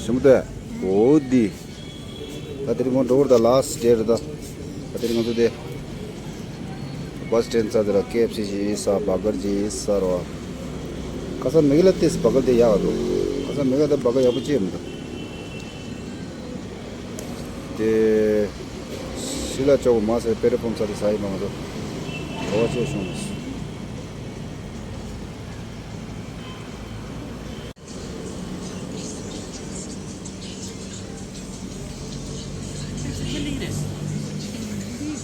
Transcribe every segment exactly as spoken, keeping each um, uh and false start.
ཡོང་དུས། འོ་འདི། ད་དེ་རིང་ངོ་འགྲོ་བར་ད་ལཱ་སི་ཊི་ཌེ་རེད་ད། ད་དེ་རིང་ང་ཚོ་དེ། བྷ་སི་སི་ཊེན་ཌི་ས་དེ་ལ་ཀེ་ཨེཕ་སི་ཅིག་ཟ། བར་གར་ཅིག་ཟ་རོ། ཁ་སང་མེག་ལ་ཏེས་བར་གར་དེ་ཡག་འདུག་ཁ་སང་མེག་ལ་ད་བར་གར་ཡག་པོ་ཅིག་མི་འདུག་དེ། ཤི་ལ་ཅོག་མ་ཟེར་པེ་ཏྲོལ་པམ་ས་དེ་ཟ་ཡི་མ་ང་ཚོ། གྲོ་བ་ཅིག་བྱུང་མི་སྲིད།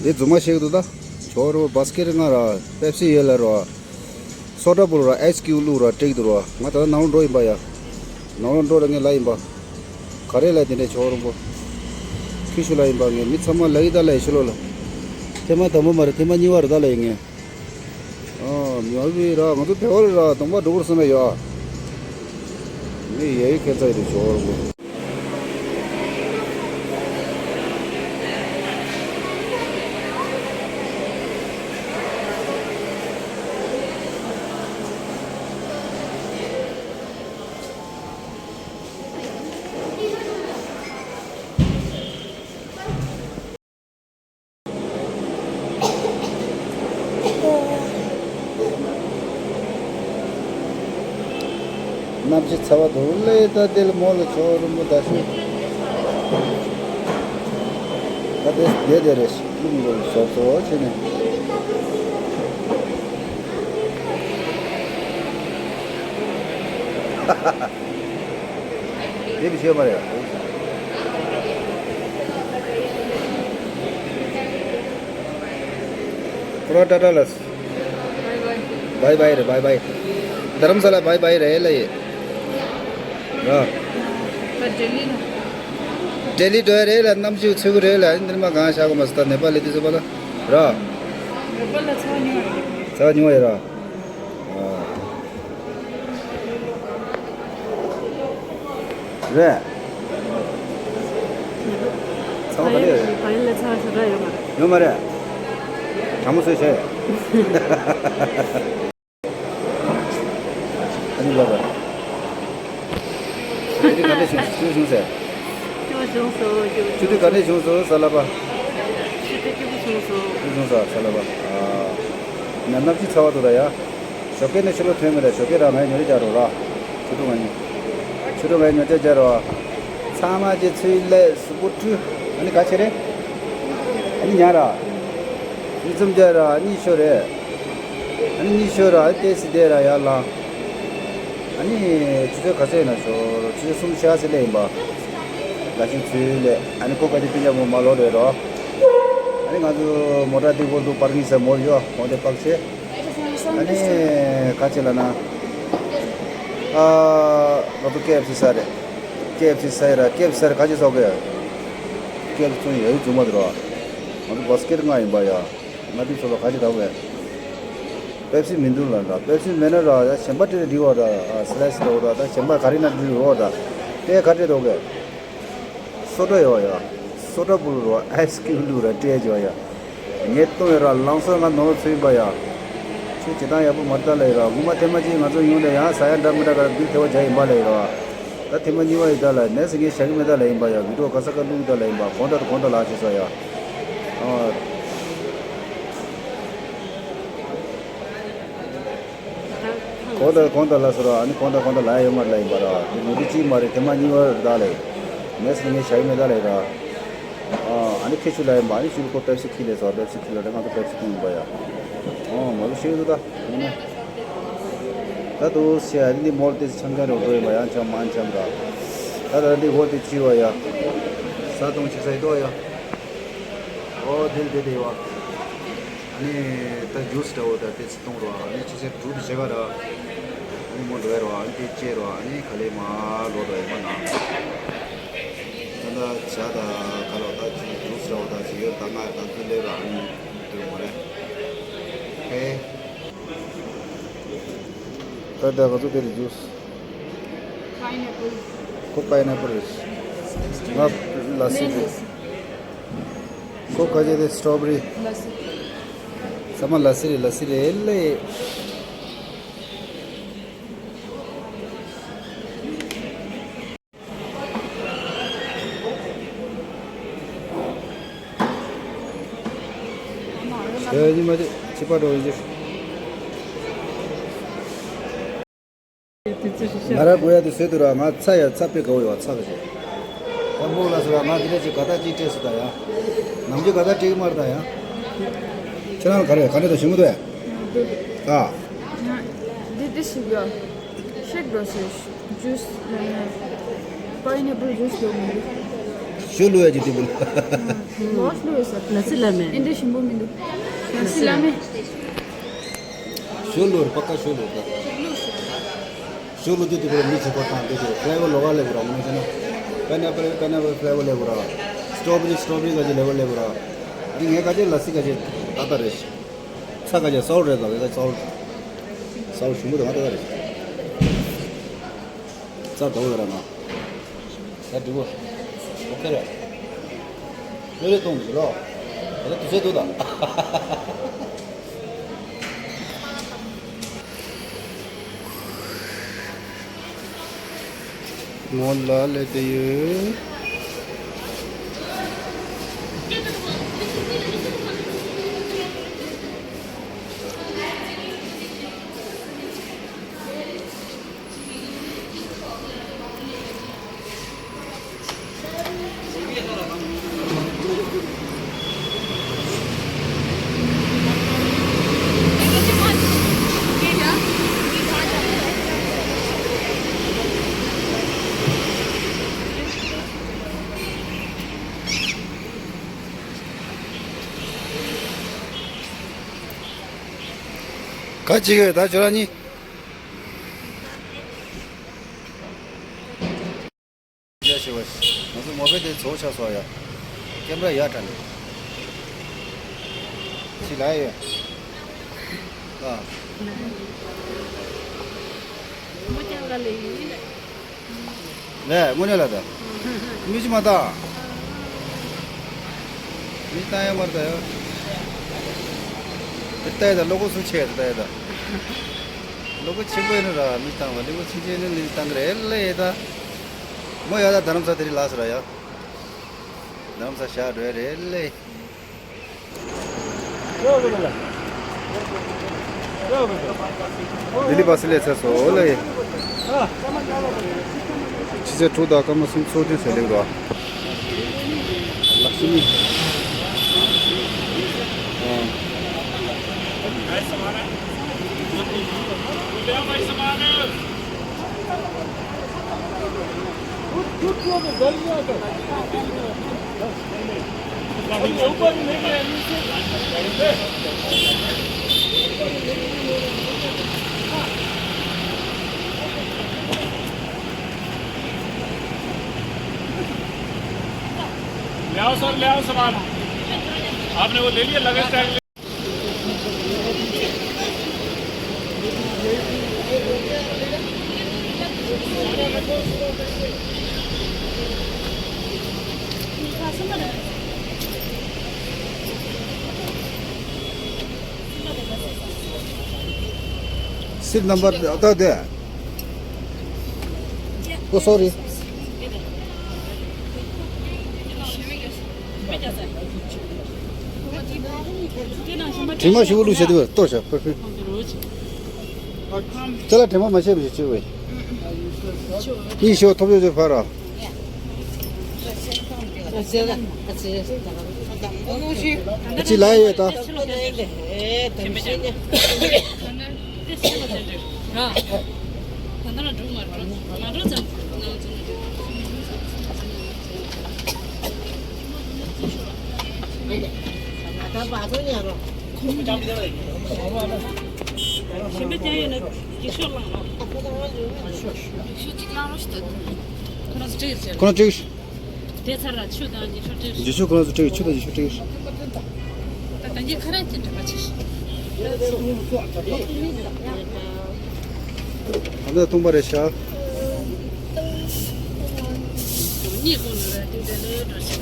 འདི་རྫུན་མ་བཤད་ཀྱི་འདུག་ད། ཇོ་རུ་བྷ་སི་ཀེ་ཊི་ལྔ་ར། པེབ་སི་ཡོད་ལ་རོ། སོ་ཌ་བུལ་ར་ཨའི་སི་ཀིའུབ་བླུགས་ར་སྤྲད་ཀྱི་འདུག་ར། ང་ད་ལྟ་ནང་ལོགས་འགྲོ་ཡིན་པ་ཡ། ནང་ལོགས་འགྲོ་ར་ངས་ལབ་ཡིན་པ། ག་རེ་ལབ་དེ་འདྲས་ཇོ་རུ་པོ། ཁྱོད་ཤུགས་ལབ་ཡིན་པ། ངས་མི་ཚང་མ་ལབ་ཡི་ད་ལབ་ཡི་ཕྱི་ལོགས་ལ། ཐེངས་མ་དང་པོ་མ་རེད། ཐེངས་མ་གཉིས་པ་རེད་ད་ལབ་ཡི་ངས། ཨ། མི་ཡོད་པའི་ར། ང་ཚོ་བེ་བ་རེད་ར། གདོང་པ་འགྲོ་དགོས་བསམ་ཡ་ཡོད། ངས་ཡ་ཡི་ཁྱད་མཚར་ཡོད་རེད་ཇོ་རུ་པོ། གནམ་གཤིས་ཚ་བ་འདུག་ལེ། ད་དེ་ལ་མོ་ལ་ཇོ་རུ་པོ་ད་ཤོད། ད་དེ་བསྡད་བསྡད་རེད། རླུང་འགྲོ་ཞོག་ཚོ་བྱས་ནས། དེ་བི་ཤེས་མ་རེད། ཁོ་རང་ཊ་ཊ་ལ། བའི་བའི་རེད། བའི་བའི། རྡ་རམ་ས་ལ་བའི་བའི་རེད་ལ་ཡེ། ར། ལྡི་ལི་འགྲོ་ཡ་རེད་ལ། གནམ་གཤིས་ཚ་གི་རེད་ལ། འདིར་མ་གང་ཤ་གོ་མ་སི་ད་ནེ་པ་ལི་དུ་སི་པ་ལ། ར། ནེ་པ་ལ་ཚ་བ་ཉུང་བ་རེད། ཚ་བ་ཉུང་བ་ཡེ་ར། རེད། ཚ་བ་ག་རེ་ཡོད་རེད། བ་ཡི་ལ་ཚ་བ་ཞེ་དྲག་ཡོད་མ་རེད། ཡོད་མ་རེད། དྲང་མོ་བཟོས་བྱས། ཨ་ནི་ལབ་པ། ཆུ་དེ་ག་འདྲ་བྱུང་སོང་། ཆུ་བྱུང་ཟེར། སྐྱོ་བྱུང་སོང་། སྐྱོ་ཆུ་དེ་ག་འདྲ་བྱུང་སོང་ཟེར་ལབ་པ། ཆུ་དེ་སྐྱིད་པོ་བྱུང་སོང་། སྐྱིད་བྱུང་ཟེར་ཟེར་ལབ་པ། ཨ། ན་གནམ་གཤིས་ཚ་བ་འདུག་ད་ཡ། ཞོགས་ཀས་ནས་ཕྱི་ལོགས་ཐོན་མེད་ད། ཞོགས་ཀས་ར་ངས་ཉོ་ཆ་རྒྱག་རོགས་ར། ཆུ་ཐུང་ང་གཉིས། ཆུ་ཐུང་ང་གཉིས་ཉོ་ཆ་རྒྱག་རོགས། ཚང་མ་ཅིག་ཚུར་སླེབས། གཟུགས་པོ་བཀྲུས། ཨ་ནི་ག་བྱེད་རེད། ཨ་ནི་ཉལ་ར། གཉིད་མཚམས་རྒྱག་ར། གཉིད་ཤོར་རེད། ཨ་ནི་གཉིད་ཤོར་ར། ཨ་ནི་ཏོག་ཙམ་བསྡད་ར་ཡར་ལངས། ཨ་ནི་ཆུ་ཚོད་ག་ཚོད་ཡིན་ན་ཤོར། ཆུ་ཚོད་གསུམ་ཕྱེད་ཀ་ཙམ་སླེབས་ཡིན་པ། ལ་ཆུ་ཚོད་སླེབས། ཨ་ནི་ཁོ་ག་ཚོད་སྤུན་ཀྱག་མོ་མར་ལོག་རེད་རོ། ཨ་ནི་ང་ཚོ་མོ་ཊ་དེ་བོ་འདུག་པར་ཀིང་ས་མོར་ཡོད། ཁོང་དེ་པར་བྱས། ཨ་ནི་ག་ཅི་ལབ་ན། ཨ། ང་ཚོ་ཀེ་ཨེཕ་སི་ཟ་རེད། ཀེ་ཨེཕ་སི་ཟ་ཡི་ར། ཀེ་ཨེཕ་སི་ཟ་རེད། ག་ཅི་ཟ་གི། ཀེ་ཨེཕ་སི་ཚོང་ཡོད་ཡོད་བྱུང་མ་འདུག་རོ། ང་ཚོ་བྷ་སི་ཀེ་ཊི་ལྔ་ཡིན་པ་ཡ། ང་དེ་ཚོ་ལ་ག་ཅི་ལབ་གི། པེབ་སི་མི་འདུག་ལབ་ར། པེབ་སི་མེད་ན་ར་ཡ་གཞན་པ་སྤྲད་འགྲིག་བ་ར། ཨ། སི་ལའི་སི་འདྲ་བོ་ར། ད་གཞན་པ་ག་རེ་ན་འགྲིག་བ་ར། དེ་ག་སྤྲད་འདུག་གི། སོ་ཌ་ཡོད་ཡ། སོ་ཌ་བུལ་ར། ཨའི་སི་ཀིའུབ་བླུགས་ར་སྤྲད་ཡོད་ཡ། ངས་བཏུང་ཡོད་ར། ལངས་སོ་ང་ནང་ལ་ཚུད་ཡིན་པ་ཡ། ཁྱོད་བྱེད་སྟངས་ཡག་པོ་མ་རེད་ད་ལབ་ཡོད་ར། སྔོན་མ་ཐེངས་མ་གཅིག་ང་ཚོ་ཡོང་དུས་ཡང་ཟ་ཡ་འདྲ་མི་འདྲ་ག་རེ་འདི་ཐེ་བ་རྒྱག་ཡིན་པ་ལབ་ཡོད་ར། ད་ཐེངས་མ་གཉིས་པ་ཡིན་ད་ལབ། ནས་ངས་བཞག་གི་མེད་ད་ལབ་ཡིན་པ་ཡ། བི་ཌིའོ་ག་ས་ག་བླུགས་ད་ལབ་ཡིན་པ། གོང་དྲག་གོང་དྲག་ལབ་བྱས་སོང་ཡ། ཨ། གོང་དྲག་གོང་དྲག་ལབ་སོང་ར། ཨ་ནི་གོང་དྲག་གོང་དྲག་ལབ་ཡ་ཡོད་མ་རེད་ལབ་ཡིན་པ་ར། དེ་ཉིན་རེ་གཅིག་མ་རེད། ཐེངས་མ་གཉིས་པ་རེད་ད་ལབ། ནས་ངས་བཞག་གི་མེད་ད་ལབ་ཡིན་ར། ཨ། ཨ་ནི་ཁྱེད་ཆུ་ལ་ཡིན་པ། ཨ་ནི་ཆུ་ཁོ་པེབ་སི་ཁྱེར་སླེབས་སོང་། པེབ་སི་ཁྱེར་ལ་རེད། ང་ཚོ་པེབ་སི་འཐུང་ཡིན་པ་ཡ། ཨོ་མ་ལུ་ཤེས་འདུག་ད། ཡིན་ན། ད་དུ་ཤེས། ཨ་ནི་མོལ་དེ་འཆམ་འཆམ་རེད་འགྲོ་ཡིན་པ་ཡ། འཆམ་མ་འཆམ་ར། ད་ད་འདི་ཧོ་དེ་ཅི་བ་ཡ། ས་དོང་ཅིག་ས་ཡི་དོ་ཡ། ཨོ་དེ་ལ་དེ་དེ་ཡོད། ཨ་ནི་ད་ཇུས་འདྲ་བོ་ད་དེ་ཚོ་བཏུང་རོགས། ཨ་ནི་ཕྱི་ཚེས་དྲུག་དེ་བྱེད་ག་ར། ཨ་ནི་མོ་འགྲོ་ཡ་རོགས། ཨ་ནི་དེ་བཅད་རོགས། ཨ་ནི་ག་ལེ་མ་ལོ་འགྲོ་ཡ་མ་ན། ད་ད་བྱ་ད་ག་ལོ་ད་ཅི་ཇུས་འདྲ་བོ་ད་ཅི་ཡོད། ད་ང་ད་ཚོ་ལེ་ར། ཨ་ནི་དུ་མ་རེད། ཧེ། ད་ད་ང་ཚོ་དེ་རེད་ཇུས། Pineapple. ཁོ་པའི་ནེ་པལ་རེད། ང་ལ་སི་རེད། ཁོ་ག་ཅི་རེད། སི་ཊོ་བེ་རི། ལ་སི། ཚང་མ་ལ་སི་རེད། ལ་སི་རེད་ལེ། ཉི་མ་དེ་ཕྱི་པ་འགྲོ་ཡི་ཟེར། ང་ར་གོ་ཡ་དེ་ཟེར་དུ་ར་ང་ཚ་ཡ་ཚ་པེ་གའོ་ཡོ་ཚ་ག་ཅེ། ད་མོ་ལ་ཟེར་ར་ང་དེ་འདྲ་ཅིག་ག་ད་ཅིག་སྤྲད་སུ་ད་ཡ། ནམ་རྒྱུན་ག་ད་སྤྲད་གི་མ་རེད་ད་ཡ། ཁྱེད་རང་ག་རེ་ག་འདྲ་ད་ཞིམ་པོ་འདུག་ཡ། ཨ། འདི་འདི་ཞིག་ཡོད། ཤེག་འགྲོ་ཟེར། ཇུས་ལ་ནི་པའི་ནེ་པལ་ཇུས་འགྲོ་མི་འདུག་ཞུ་ལུ་ཡ་ཅིག་དེ་བུ། ལོས་ལུ་ཡ་ཟེར། ལ་སི་ལ་མེ། ཨིན་འདྲ་ཞིམ་པོ་མི་འདུག་ལ་སི་ལ་མེ། ཞུ་ལུ་ར་པ་ཀ་ཞུ་ལུ་ད། ཞུ་ལུ་དུ་དུ་པུ་ར་མི་ཆུ་ཁོ་ཐང་དུ་དུ་ཕ་ལེ་ཝར་ལོག་ག་ལེ་གུ་ར་མོ་ནོ་ཅེ་ན། པའི་ནེ་པལ་པའི་ནེ་པལ་ཕ་ལེ་ཝར་ལེ་གུ་ར། སི་ཊོ་བེ་རི་སི་ཊོ་བེ་རི་ག་ཅི་ལེ་ཝར་ལེ་གུ་ར། ཨ་ནི་ངས་ག་ཅི་ལ་སི་ག་ཅི་ད་ད་རེ་ཤི། ཚ་ག་ཅི་སོལ་རེད་ད་ག་སོལ། སོལ་ཞུ་མུ་ད་ང་ད་ད་རེ་ཤི། ཚ་ད་བོ་ར་ན། ད་འགྲིག་གོ་ཨོ་ཁེ་རེད། ལོ་ལེ་གཏོང་གི་ལོ། ད་དུས་ཚོད་འདུག་ད། མོ་ལ་ལེ་དེ་ཡོད། ག་ཅིག་ད་ཁྱོད་རང་གཉིས། ཡ་ཞེས་པ། ང་ཚོ་མོ་པེ་དེ་ཚོ་ཆགས་སོང་ཡ། ཀེམ་ར་ཡ་དྲ་ནས། ཅི་ལ་ཡོད། ཨ། མོ་ཀེམ་ར་ལས་ཡིན། ལས་དངོས་གནས་ལ་ད། མི་ཅི་མ་ད། མི་ཏང་ཡ་མར་ད་ཡ། དེ་ལྟ་ཡ་ད་ལོ་གོ་སུ་ཆེ་ད་ལྟ་ཡ་ད། ལོ་གོ་ཆེན་པོ་ཡིན་ན་ར་མི་ཏང་བ་ལོ་གོ་ཆེན་ཆེན་ནི་ལི་ཏང་གི་རེད་ལེ་ད། མོ་ཡ་ད་རྡ་རམ་ས་དེ་རི་ལ་སུ་ར་ཡ། རྡ་རམ་ས་ཤ་འགྲོ་ཡ་རེད་ལེ། ལི་ལི་བ་སི་ལེ་ཚ་སོ་ལེ། ཕྱི་ཚེས་དྲུག་དང་སྐར་མ་གསུམ་ཚོགས་ཐུན་ཟེར་ལེགས་རོ། ལག་ཤི་ནི། ले आओ सर, ले आओ सामान। आपने वो ले लिया, luggage tag? Seat number ད་དེ། Oh, sorry. དྲི་མ་ཞིག་བླུགས་བྱས་འདུག་ལྟོས་བྱ་ཕར་ཕུལ། དེ་ལ་དྲི་མ་མ་བཤད་པ་ཞིག་བྱེད་བས། ཡིན་ཤོག་ཐོབ་ཡོད་ཚོད་ཕར་ར། ཨ་ཅི་ལ་ཡོད་ད། ཁོ་རང་སྤྲད། དེ་ཚར་ལ་ཆུ་དང་རྗེས་ཤུལ་སྤྲད། རྗེས་ཤུལ་ཁོ་རང་ཚོ་སྤྲད། ཆུ་དང་རྗེས་ཤུལ་སྤྲད། ད་ལྟ་ཁ་ར་ཅི་འདྲ་བ་ཆེ། ད་ལྟ་སྟོང་པ་རེད་ཤག་གཉིས་ཀོང་ལ་ཏུ་དེ་ལས་འགྲོ་ཆེ།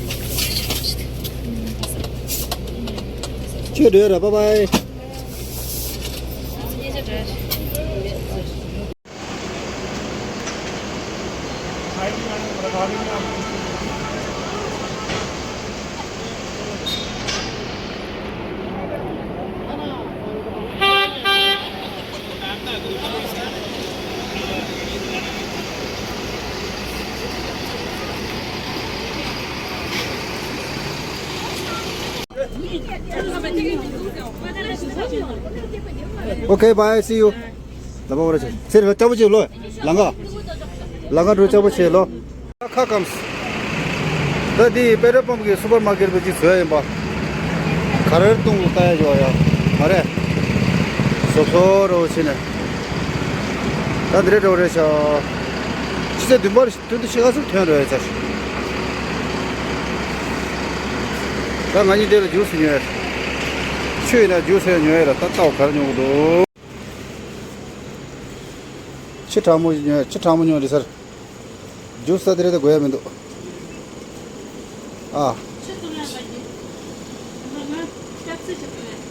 ཁྱོད་འགྲོ་ཡ་ར། བཱའི་བཱའི། Okay, bye, see you. ལ་པ་བར་ཆེ། ཚེ་རིང་ལ་ལྕགས་པོ་ཆེ་ལོ། ལང་ཀ་ལང་ཀ་འགྲོ་ལྕགས་པོ་ཆེ་ལོ། ཁ་སྐམས། ད་འདི་པེ་ཏྲོལ་པམ་གི་སུ་པར་མར་ཀེཊ་པ་ཅིག་བཟོས་ཡིན་པ། ག་རེར་བཏུང་ལྟ་ཡ་ཡོད་ཡ། མ་རེད། བཟོ་བཟོ་རོ་ཕྱིན་ནས། ད་འདི་རེད་འགྲོ་རེད་ཤག་ཕྱི་ཚེས་བདུན་པར་དུས་དུ་ཕྱི་ཁ་སུ་ཐོན་རོ་ཡ་ཚར། ད་ང་གཉིས་འདི་ལ་ཇུས་ཉོས་ཡ། ཆུ་ཡིན་ན་ཇུས་ཡང་ཉོས་ཡ་ལ་ད་ལྟ་བ་ག་རེ་ཉོ་གི་འདུག་ཕྱི་དྲང་མོ་ཉོས་ཕྱི་དྲང་མོ་ཉོས་རེད་ཚར། ཇུས་ས་དེ་རེད་དེ་དགོས་ཡ་མི་འདུག་ཨ།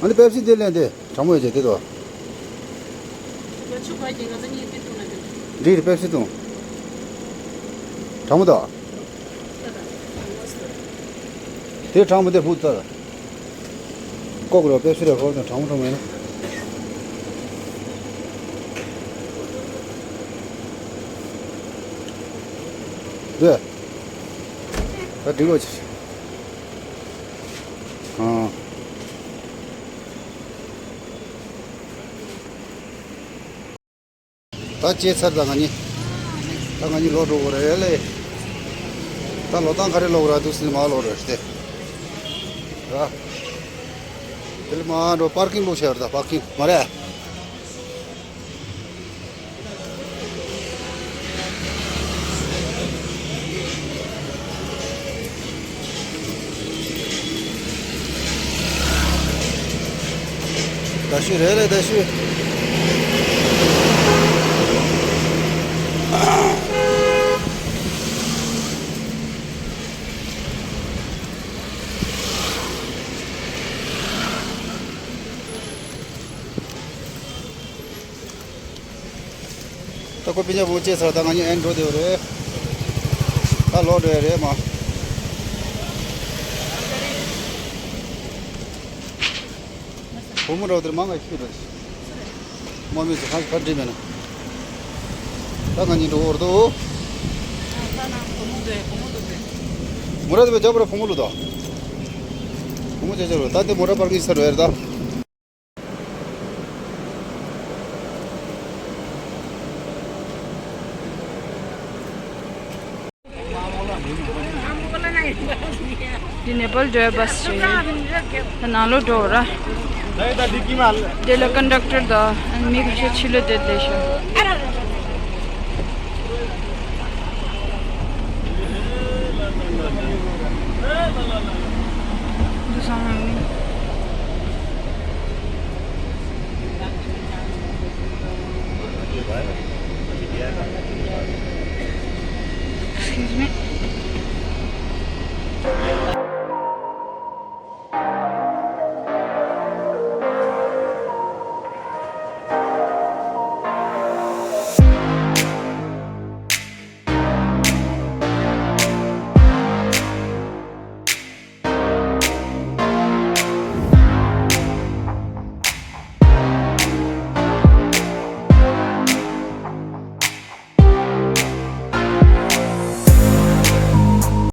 ཨ་ནི་པེབ་སི་དེ་ལེན་དེ་དྲང་མོ་ཡོད་ཅེ་དེ་དོ། འདི་རེད་པེབ་སི་བཏུང་། དྲང་མོ་དོ། དེ་དྲང་མོ་དེ་ཕུག་ཚར། ཀོག་རོ་པེབ་སི་རེ་ཧོར་དང་དྲང་མོ་དྲང་མོ་ཡིན་ན། འདི། ད་འགྲིག་གོ་ཆེ། ཨང་། ད་བཅད་ཚར། ད་ང་གཉིས། ད་ང་གཉིས་ལོག་འགྲོ་དགོས་རེད་ལེ། ད་ལོ་ཏང་ག་རེ་ལོག་ར་འདུག་སེ་མ་ལོག་རེད་དེ། ར། དེ་ལ་མ་འགྲོ་པར་ཀིང་ལོག་ཤར་ད་པར་ཀིང་མ་རེད། ད་ཤུ་རེད་ལེ་ད་ཤུ། ད་ཁོ་པི་ཉ་བོ་ཅེ་ས་ད་ང་གཉིས་ཨེན་འགྲོ་དེ་རེད། ད་ལོག་འགྲོ་ཡ་རེད་མ། བུ་མོ་རོ་དེར་མང་ང་ཁྱི་རེད། མ་མི་ཚོ་ཁ་ཁ་འདྲི་མེད་ན། ད་ང་གཉིས་འགྲོ་འོར་དོ། མོ་ར་དེ་བས་རྒྱབ་ར་བུ་མོ་ལུ་དོ། བུ་མོ་ཅེ་ཅེ་རོ་ད་དེ་མོ་ར་པར་གི་ས་རོ་ཡར་ད། འདི་ནེ་པཱལ་འགྲོ་བའི་བྷ་སི་ཞིག་རེད། ད་ནང་ལོགས་འགྲོ་ར། འདི་ལ་ཀོན་ཌག་ཊར་དང་མི་ཁ་ཤས་ཕྱི་ལོགས་བསྡད་བསྡད་ཤག་འདི་སང་ཉིན། Excuse me.